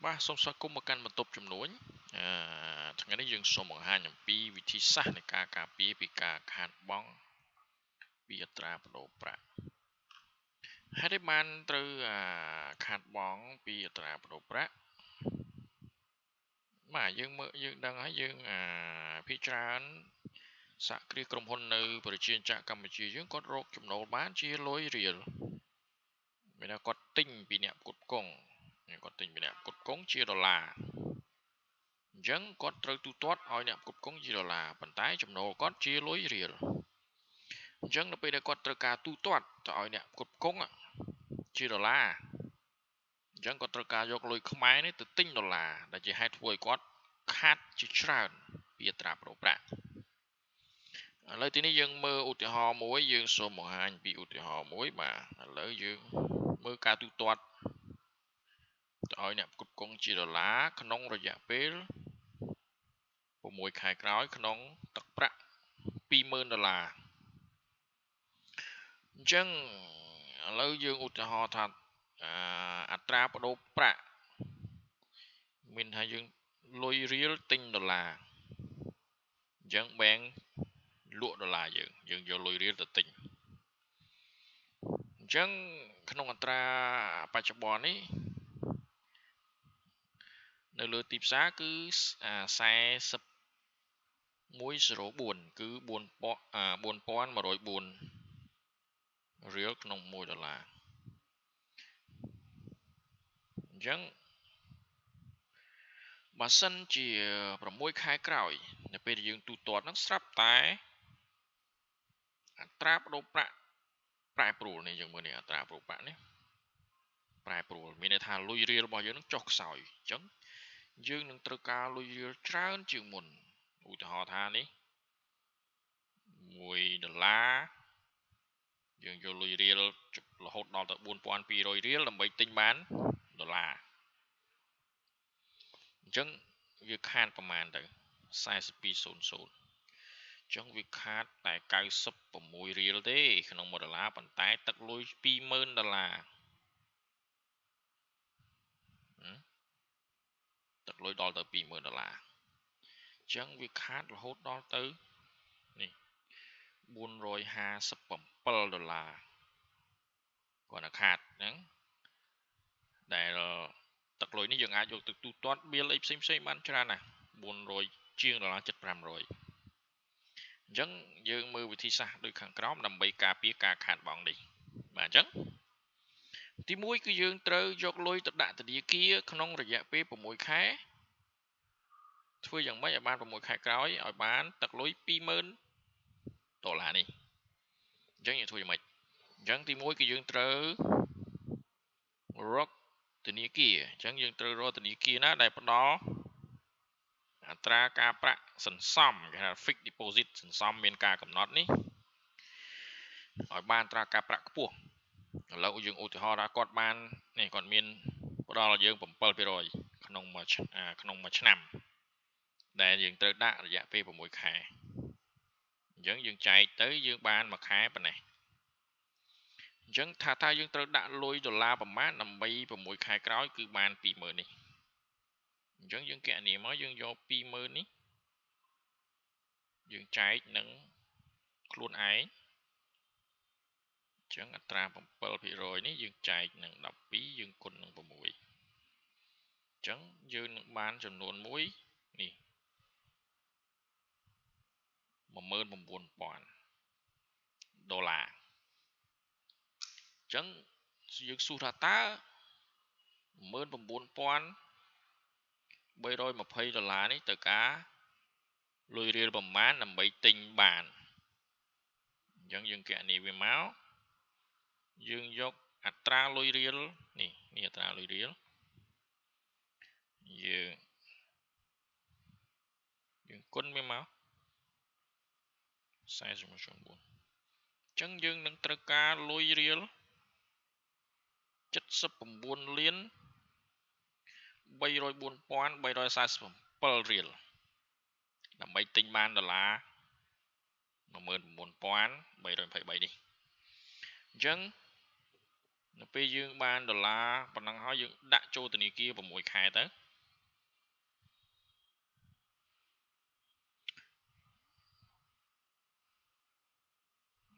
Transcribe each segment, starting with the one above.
បាទសូមស្វាគមន៍មកកាន់បន្ទប់ជំនួញអឺថ្ងៃនេះយើងសូមបង្ហាញអំពីវិធីសាស្ត្រនៃការការពារពីការខាតបង់ពីអត្រាប្តូរប្រាក់ហេតុអីបានត្រូវខាតបង់ពីអត្រាប្តូរប្រាក់បាទយើងមើលយើងដឹងហើយយើងអាភាគច្រើនសហគ្រាសក្រុមហ៊ុននៅប្រជាជាតិកម្ពុជាយើងគាត់រកចំណូលបានជាលុយរៀលមានថាគាត់ទិញពីអ្នកផ្គត់ផ្គង់គាត់ទិញពីអ្នកផ្គត់ផ្គង់ជាដុល្លារអញ្ចឹងគាត់ត្រូវទូទាត់ឲ្យអ្នកផ្គត់ផ្គង់ជាដុល្លារប៉ុន្តែចំណូលគាត់ជាលុយរៀលអញ្ចឹងនៅពេលដែលគាត់ត្រូវការទូទាត់ទៅឲ្យអ្នកផ្គត់ផ្គង់ជាដុល្លារអញ្ចឹងគាត់ត្រូវការយកលុយខ្មែរនេះទៅទិញដុល្លារដែលជាហេតុធ្វើឲ្យគាត់ខាតជាច្រើនពីអត្រាប្តូរប្រាក់ឥឡូវទីនេះយើងមើលឧទាហរណ៍មួយយើងសូមបង្ហាញពីឧទាហរណ៍មួយបាទឥឡូវយើងមើលការទូទាត់ទៅឲ្យអ្នកផ្គត់ផ្គង់ជាដុល្លារក្នុងរយៈពេល6ខែក្រោយក្នុងទឹកប្រាក់20000ដុល្លារអញ្ចឹងឥឡូវយើងឧទាហរណ៍ថាអត្រាប្តូរប្រាក់មានថាយើងលុយរៀលទិញដុល្លារអញ្ចឹងបែងលក់ដុល្លារយើងយើងយកលុយរៀលទៅទិញអញ្ចឹងក្នុងអត្រាបច្ចុប្បន្ននេះនៅលើទីផ្សារគឺ41.04គឺ4104រៀលក្នុង1ដុល្លារអញ្ចឹងបើសិនជា6ខែក្រោយនៅពេលដែលយើងទូទាត់ហ្នឹងស្រាប់តែអត្រាប្តូរប្រាក់ប្រែប្រួលនេះយើងមើលនេះអត្រាប្តូរប្រាក់នេះប្រែប្រួលមានន័យថាលុយរៀលរបស់យើងនឹងចុះខ្សោយអញ្ចឹងយើងនឹងត្រូវការលុយរៀលច្រើនជាងមុនឧទាហរណ៍ថានេះ1ដុល្លារយើងយកលុយរៀលរហូតដល់ទៅ4200រៀលដើម្បីទិញបានដុល្លារអញ្ចឹងវាខាតប្រមាណទៅ42.00អញ្ចឹងវាខាតតែ96រៀលទេក្នុង1ដុល្លារប៉ុន្តែទឹកលុយ20000ដុល្លារទឹកលុយដល់ទៅ20000ដុល្លារអញ្ចឹងវាខាតរហូតដល់ទៅនេះ457ដុល្លារគាត់ថាខាតហ្នឹងដែលទឹកលុយនេះយើងអាចយកទៅទូទាត់បៀលអីផ្សេងផ្សេងបានច្រើនណាស់400ជាងដុល្លារ7500អញ្ចឹងយើងមើលវិធីសាស្ត្រដូចខាងក្រោមដើម្បីការពារការខាតបង់នេះបាទអញ្ចឹងទី1គឺយើងត្រូវយកលុយទៅដាក់ធនាគារក្នុងរយៈពេល6ខែធ្វើយ៉ាងម៉េចឲ្យបាន6ខែក្រោយឲ្យបានទឹកលុយ20000ដុល្លារនេះអញ្ចឹងយើងធ្វើយ៉ាងម៉េចអញ្ចឹងទី1គឺយើងត្រូវរកធនាគារអញ្ចឹងយើងត្រូវរកធនាគារណាដែលផ្ដល់អត្រាការប្រាក់សន្សំគេហៅ fixed deposit សន្សំមានការកំណត់នេះឲ្យបានអត្រាការប្រាក់ខ្ពស់ឥឡូវយើងឧទាហរណ៍ថាគាត់បាននេះគាត់មានផ្ដល់ឲ្យយើង7%ក្នុងមួយក្នុងមួយឆ្នាំដែលយើងត្រូវដាក់រយៈពេល6ខែអញ្ចឹងយើងចែកទៅយើងបានមួយខែប៉ុណ្ណេះអញ្ចឹងថាតើយើងត្រូវដាក់លុយដុល្លារប្រមាណដើម្បី6ខែក្រោយគឺបាន20000នេះអញ្ចឹងយើងគណនាមកយើងយក20000នេះយើងចែកនឹងខ្លួនឯងអញ្ចឹងអត្រា7%នេះយើងចែកនឹង12យើងគុណនឹង6អញ្ចឹងយើងនឹងបានចំនួនមួយនេះ19000ដុល្លារអញ្ចឹងយើងសួរថាតើ19320ដុល្លារនេះត្រូវការលុយរៀលប្រមាណដើម្បីទិញបានអញ្ចឹងយើងគណនាវាមកយើងយកអត្រាលុយរៀលនេះនេះអត្រាលុយរៀលយើងគុណវាមក41.9អញ្ចឹងយើងនឹងត្រូវការលុយរៀល79លាន304347រៀលដើម្បីទិញបានដុល្លារ19323នេះអញ្ចឹង នៅពេលយើងបានដុល្លារប៉ុណ្ណឹងហើយយើងដាក់ចូលធនាគារ6ខែទៅ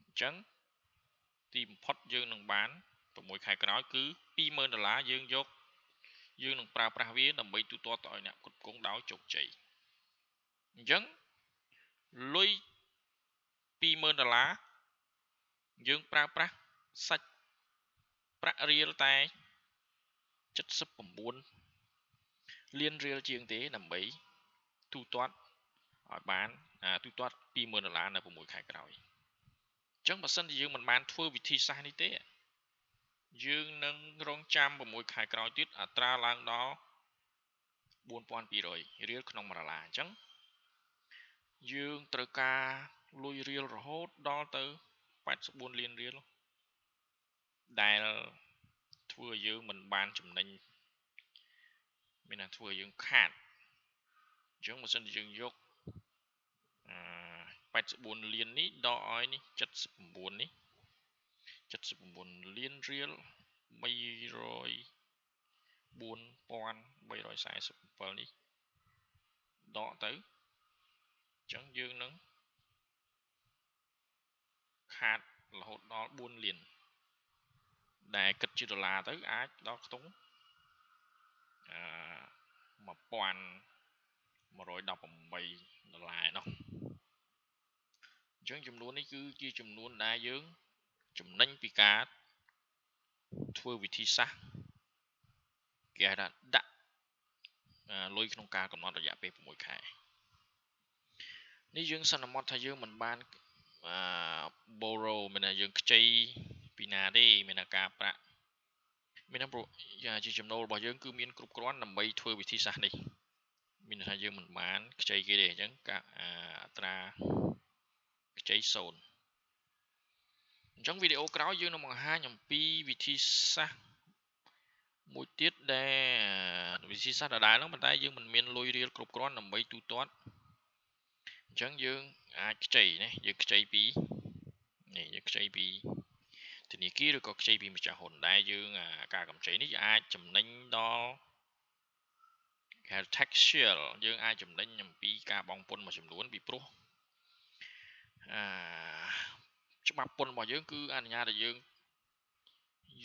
អញ្ចឹងទីបំផុតយើងនឹងបាន6ខែក្រោយគឺ20000ដុល្លារយើងយកយើងនឹងប្រើប្រាស់វាដើម្បីទូទាត់ទៅឲ្យអ្នកផ្គត់ផ្គង់ដោយជោគជ័យអញ្ចឹងលុយ20000ដុល្លារយើងប្រើប្រាស់សាច់ប្រាក់រៀលតែ79លានរៀលជាងទេដើម្បីទូទាត់ឲ្យបានទូទាត់20000ដុល្លារនៅ6ខែក្រោយអញ្ចឹងបើសិនជាយើងមិនបានធ្វើវិធីសាស្ត្រនេះទេយើងនឹងរងចាំ6ខែក្រោយទៀតអត្រាឡើងដល់4200រៀលក្នុង1ដុល្លារអញ្ចឹងយើងត្រូវការលុយរៀលរហូតដល់ទៅ84លានរៀលដែលធ្វើឲ្យយើងមិនបានចំណេញមានថាធ្វើឲ្យយើងខាតអញ្ចឹងបើសិនជាយើងយក84លាននេះដកឲ្យនេះ79នេះ79លានរៀល304,347នេះដកទៅអញ្ចឹងយើងនឹងខាតរហូតដល់4លានដែលគិតជាដុល្លារទៅអាចដល់ខ្ទង់1118ដុល្លារនោះអញ្ចឹងចំនួននេះគឺជាចំនួនដែលយើងចំណេញពីការធ្វើវិធីសាស្ត្រគេហៅថាដាក់លុយក្នុងការកំណត់រយៈពេល6ខែនេះយើងសន្មត់ថាយើងមិនបាន borrow មានថាយើងខ្ចីពីណាទេមានថាការប្រាក់មានថាជាចំណូលរបស់យើងគឺមានគ្រប់គ្រាន់ដើម្បីធ្វើវិធីសាស្ត្រនេះមានថាយើងមិនបានខ្ចីគេទេអញ្ចឹងការអត្រាខ្ចី0អញ្ចឹងវីដេអូក្រោយយើងនឹងបង្ហាញអំពីវិធីសាស្ត្រមួយទៀតដែលវិធីសាស្ត្រដដែលហ្នឹងប៉ុន្តែយើងមិនមានលុយរៀលគ្រប់គ្រាន់ដើម្បីទូទាត់អញ្ចឹងយើងអាចខ្ចីណាយើងខ្ចីពីនេះយើងខ្ចីពីធនាគារឬក៏ខ្ចីពីម្ចាស់ហ៊ុនដែលយើងការកម្ចីនេះអាចចំណេញដល់គេហៅ tax shield យើងអាចចំណេញអំពីការបង់ពន្ធមួយចំនួនពីព្រោះច្បាប់ពន្ធរបស់យើងគឺអនុញ្ញាតឲ្យយើង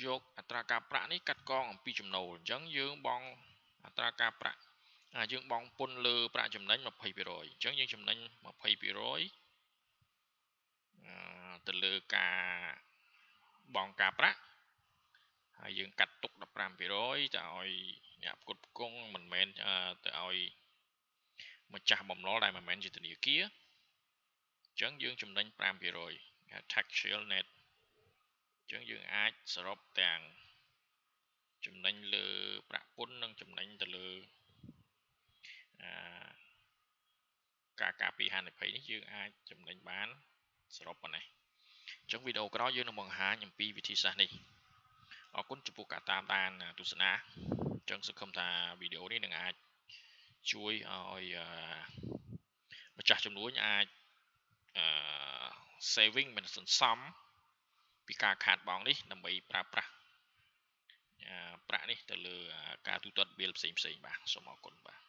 យកអត្រាការប្រាក់នេះកាត់កងអំពីចំណូលអញ្ចឹងយើងបង់អត្រាការប្រាក់យើងបង់ពន្ធលើប្រាក់ចំណេញ20%អញ្ចឹងយើងចំណេញ20%ទៅលើការបង់ការប្រាក់ហើយយើងកាត់ទុក15%ទៅឲ្យអ្នកផ្គត់ផ្គង់មិនមែនទៅឲ្យម្ចាស់បំណុលដែលមិនមែនជាធនាគារអញ្ចឹងយើងចំណេញ5% tax shield net អញ្ចឹងយើងអាចសរុបទាំងចំណេញលើប្រាក់ពន្ធនិងចំណេញទៅលើការការពារហានិភ័យនេះយើងអាចចំណេញបានសរុបប៉ុណ្ណេះអញ្ចឹងវីដេអូក្រោយយើងនឹងបង្ហាញអំពីវិធីសាស្ត្រនេះអរគុណចំពោះការតាមដានទស្សនាអញ្ចឹងសង្ឃឹមថាវីដេអូនេះនឹងអាចជួយឲ្យម្ចាស់ជំនួញអាច saving មិនសន្សំពីការខាតបង់នេះដើម្បីប្រើប្រាស់ប្រាក់នេះទៅលើការទូទាត់ bill ផ្សេងៗបាទសូមអរគុណបាទ